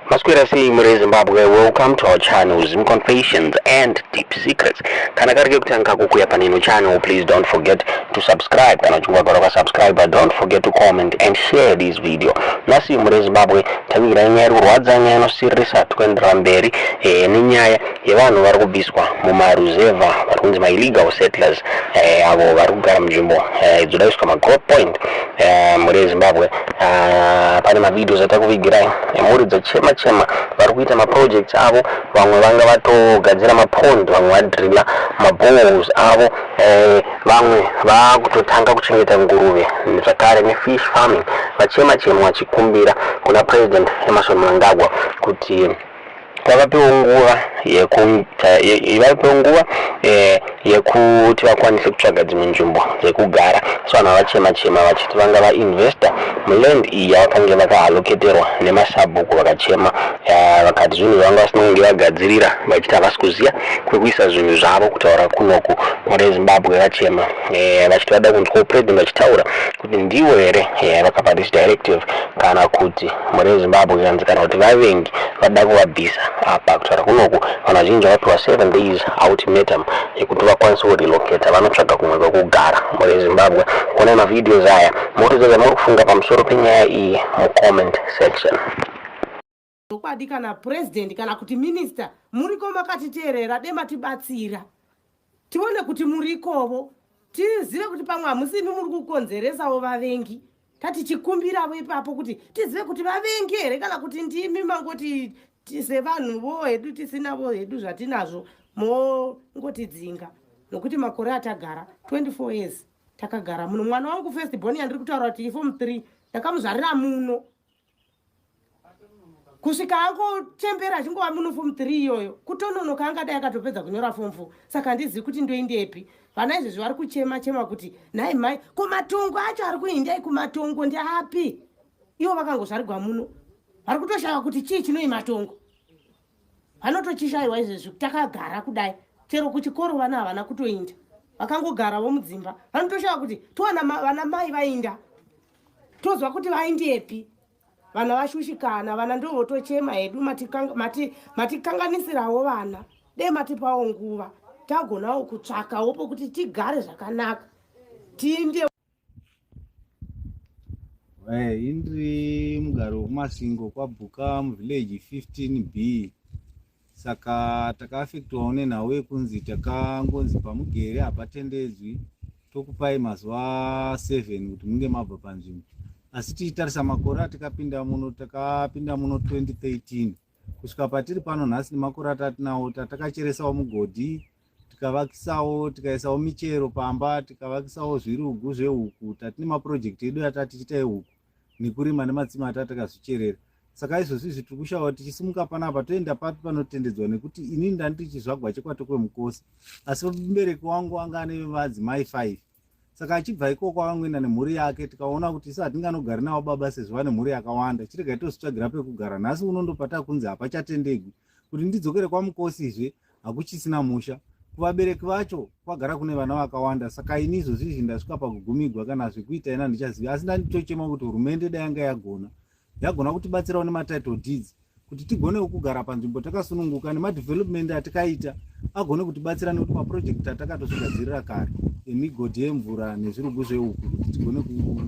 Maswera sei muri Zimbabwe, welcome to our channel, Zim Confessions and Deep Secrets. Kana kari kekutanga kukuya panino channel, please don't forget to subscribe. Kana uchinge wagara wakasubscribe, don't forget to comment and share this video. Nhasi muri Zimbabwe tavigira nyaya iri kurwadza, nyaya inosiririsa. Tikuenderera mberi nenyaya yevanhu vari kubviswa mumaruzevha, vari kunzi maillegal settlers, avo vari kugara munzvimbo dzoda kuiswa magrowth point. Mhuri yeZimbabwe, pane mavideos atakuvigirai emhuri dzachema chema, vari kuita maprojects avo. Vamwe vanga vatogadzira mapond, vamwe vadrilla maboreholes avo, vamwe vakutotanga kuchengeta nguruve zvakare nefish farming. Vachema chema vachikumbira kuna President Emmerson Mnangagwa kuti vavapewo nguva yekuti vakwanise kutsvaga dzimwe nzvimbo dzekugara. So vanhu vavachema chema vachiti vanga vainvesta muland iyi yavakange vakaaloketerwa nemasabhuku. Vakachema, vakati zvinhu zvavanga vasina kunge vagadzirira, vachiti havasi kuziva kwekuisa zvinhu zvavo. Kutaura kunoku, mhuri yeZimbabwe, vachema vachiti vada kunzwawo President vachitaura kuti ndivo here vakapa this directive, kana kuti, mhuri yeZimbabwe, kanzi kana kuti vavengi vada kuvabvisa apa. Kutaura kunoku, vanhu vazhinji vakapiwa 7 days ultimatum yekuti vakwanise kurelocata, vanotsvaga kumwe kwekugara. Mhuri yeZimbabwe, kuonai mavideos aya, motiudza zvamuri kufunga pamusoro penyaya iyi mucomment section. Chokwadi, kana President kana kuti Minister muriko makatiteerera, dai matibatsira tione kuti murikovo, tizive kuti pamwe hamusimi muri kukonzeresawo vavengi. Tatichikumbiravo ipapo kuti tizive kuti vavengi here kana kuti ndimi mangoti sevanhuvo hedu tisinavo hedu zvatinazvo, mongotidzinga, nokuti makore atagara, 24 years takagara muno. Mwana wangu first born yandiri kutaura kuti iform 3, ndakamuzvarira muno kusvika angochembera achingova muno form 3 iyoyo. Kutononoka, angadai akatopedza kunyora form 4. Saka handizivi kuti ndoindepi. Vana izvezvi vari kuchema chema kuti, "Nhai mai, kumatongo acho ari kuindai, kumatongo ndeapi?" Ivo vakangozvarigwa muno, vari kutoshaya kuti chii chinoi matongo. Vanotochishayiwa izvezvi. Takagara kudai, chero kuchikoro vana havana kutoinda, vakangogaravo mudzimba. Vanotoshaya kuti towana vana mai vainda, tozwa kuti vaindepi. Vana vashushikana, vana ndovotochema hedu. Matikanganisirawo vana. Dei matipawo nguva, tagonawo kutsvakawo pokuti tigare zvakanaka, tiinde. Indiri mugari wekuMasvingo, kwaBhuka, muvillage 15B. Saka takaafektwawo nenhau yekunzi takangonzi pamugere hapatendedzwi, tokupai mazuva 7 kuti munge mabva panzvimbo. Asi tichitarisa makore atikapinda muno, takapinda muno 2013 kusvika patiri pano nhasi, nemakore atatinawo, tatakacheresawo mugodhi, tikavakisawo, tikaisawo michero pamba, tikavakisawo zvirugu zvehuku, tatine maprojects edu atatichiita ehuku nekurima nematsime atatakazvicherera. Saka izvozvi izvi tiri kushawa, tichisimuka panapa toenda papi panotendedzwa? Nekuti inini ndandiri chizvagwa chekwaTokwe Mukosi, asi mubereki wangu anga ane madzimai 5. Saka achibva ikoko akangoenda nemhuri yake. Tikaona kuti isu hatinganogari navo baba sezvo vane mhuri yakawanda, chiregai tozvitsvagira pekugara. Nhasi uno ndopata kunzi hapachatendegwi. Kuti ndidzokere kwaMukosizve, hakuchisina musha. Kuvabereki vacho kwagara kune vana vakawanda. Saka ini izvozvi izvi ndasvika pakugumigwa, kana zvekuita ina ndichaziva. Asi ndanditochema kuti hurumende dai yanga yagona kutibatsirawo nematitle deeds kuti tigonewo kugara panzvimbo takasununguka, nemadevelopment atikaita agone kutibatsira, nekuti maprojects atakatozvigadzirira kare emigodhi yemvura nezvirugu zvehuku, kuti tigone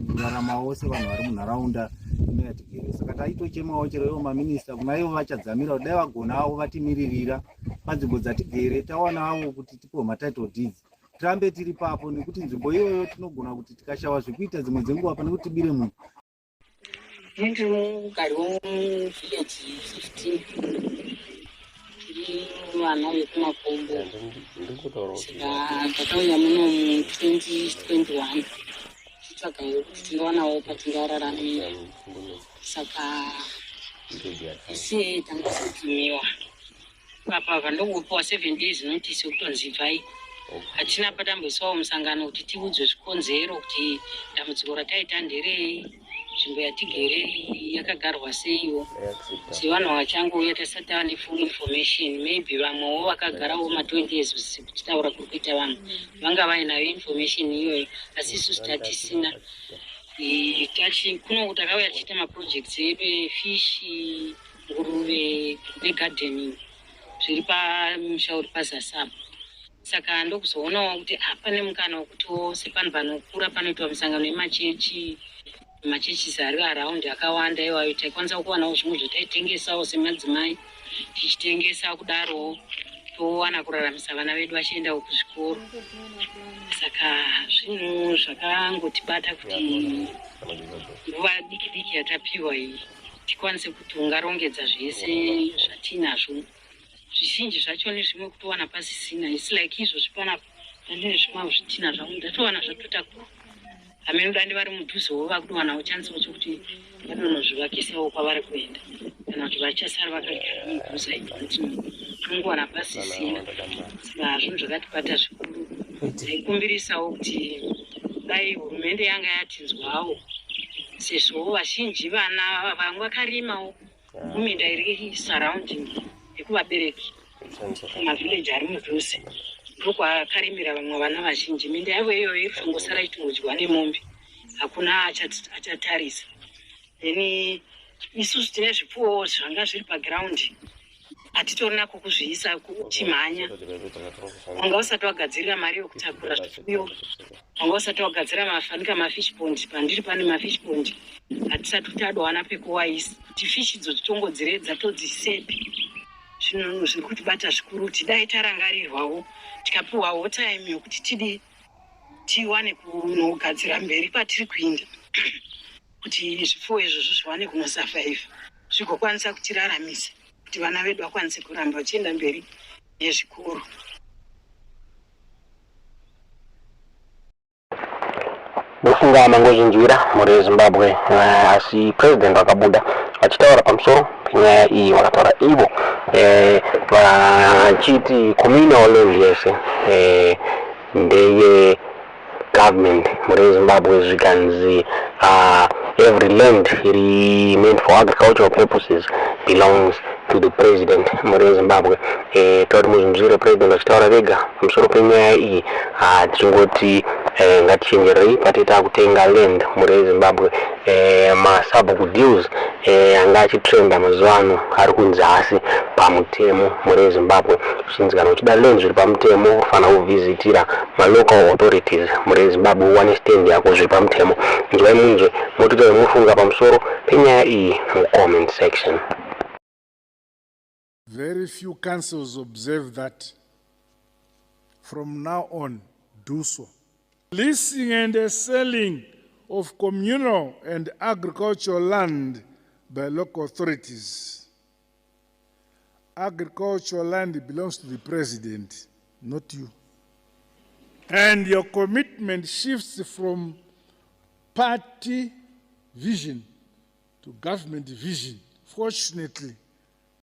kuraramawo sevanhu vari munharaunda ino yatigere. Saka taitochemawo chero ivo maminista, kuna ivo vachadzamira, kuti dai vagonawo vatimiririra panzvimbo dzatigere, tawanawo kuti tipiwe matitle deeds, tirambe tiri papo, nekuti nzvimbo iyoyo tinogona kuti tikashawa zvekuita dzimwe dzenguva pane kuti tibire munhu. Ndiri mugari womuvillage 15, tiri vana vekuMakombo. Saka takauya muno mu2021 tichitsvagawo kuti tingawanawo patingararamira. Saka isi tangazobvumiwa apa vandongopiwa 7 days notice yekutonzi ibvai. Hatina patamboiswawo musangano kuti tiudzwe zvikonzero kuti dambudziko rataita nderei, nzvimbo yatigere iyi yakagarwa seiwo. Sevanhu vachangouya, tisati tava nefull information. Maybe vamwewo vakagarawo ma20 years, kutaura kuri kuita vanhu, vanga vainayo information iyoyo, asi isusu tatisina. Kuno takauya tichiita maprojects edu efish. nguruve negardening zviri pamusha uri pazasi apo. Saka ndokuzoonawo kuti hapane mukana wekutiwo sepanhu panokura panoitwa misangano yemachechi, machechis ari around akawanda iwayo, taikwanisa kuwanawo zvimwe zvataitengesawo semadzimai, tichitengesa kudarowo towana kuraramisa vana vedu vachiendawo kuzvikoro. Saka zvinhu zvakangotibata kuti nguva diki diki yatapiwa iyi tikwanise kuti ungarongedza zvese zvatinazvo, zvizhinji zvacho nezvimwe kutowana pasisina. Its like izvozvi panapa ndandine zvimwe zvitina zvangu ndatowana zvatotakura, hameno dandi vari mudhuzewo vakutowanawo chansiwo chokuti vadonozvivakisawo kwavari kuenda, kana kuti vachasara vakagara mudhuze, I don't know, tinongowana pasisina. Saka zvinhu zvakatibata zvikuru. Taikumbirisawo kuti dai hurumende yanga yatinzwawo, sezvo vazhinji vana vamwe vakarimawo muminda iri surrounding yekuvabereki kumavhileji ari mudhuze, ndokwakarimira vamwe vana vazhinji. Minda yavo iyoyo iri kutongosara ichitongodyiwa nemombe, hakuna achatarisa. Then isusu tine zvipfuwo zvanga zviri pagiraundi, hatitorina kukuzviisa kuchimhanya. Wanga usati wagadzirira mari yokutakura zvipfuyo, wanga usati wagadzira mafanika mafish pond. Pandiri pane mafish pond, hatisati tadowana pekuwaisa kuti fish idzo titongodziredza todzisepi. Zvinhu zviri kutibata zvikuru kuti dai tarangarirwawo, tikapiwawo time yokuti tidi tiwane kunogadzira mberi kwatiri kuinda, kuti zvipfuwo izvozvo zviwane kunosurvive, zvigokwanisa kutiraramisa, kuti vana vedu vakwanise kuramba vachienda mberi nezvikoro. Ndofunga mangozvinzwira, mhuri yeZimbabwe, asi president vakabuda vachitaura pamusoro penyaya iyi. Vakataura ivo vachiti communal land yese ndeye government, mhuri yeZimbabwe. Zvikanzi every land iri meant for agricultural purposes belongs to the president, mhuri yeZimbabwe. Toti muzvinzwire president vachitaura vega pamusoro penyaya iyi. Tichingoti ngatichenjerei patita kutenga land, mhuri yeZimbabwe. Masabhuku deals anga achitrenda mazuva ano ari kunzi haasi pamutemo, mhuri yeZimbabwe. Zvichinzi kana uchida land zviri pamutemo, ufanira kuvhizitira malocal authorities, mhuri yeZimbabwe, uwane stand yako zviri pamutemo. Nzwai munzwe, motoita mufunga pamusoro penyaya iyi mucomment section. Very few councils observe that. From now on, do so. Leasing and selling of communal and agricultural land by local authorities. Agricultural land belongs to the president, not you. And your commitment shifts from party vision to government vision. Fortunately,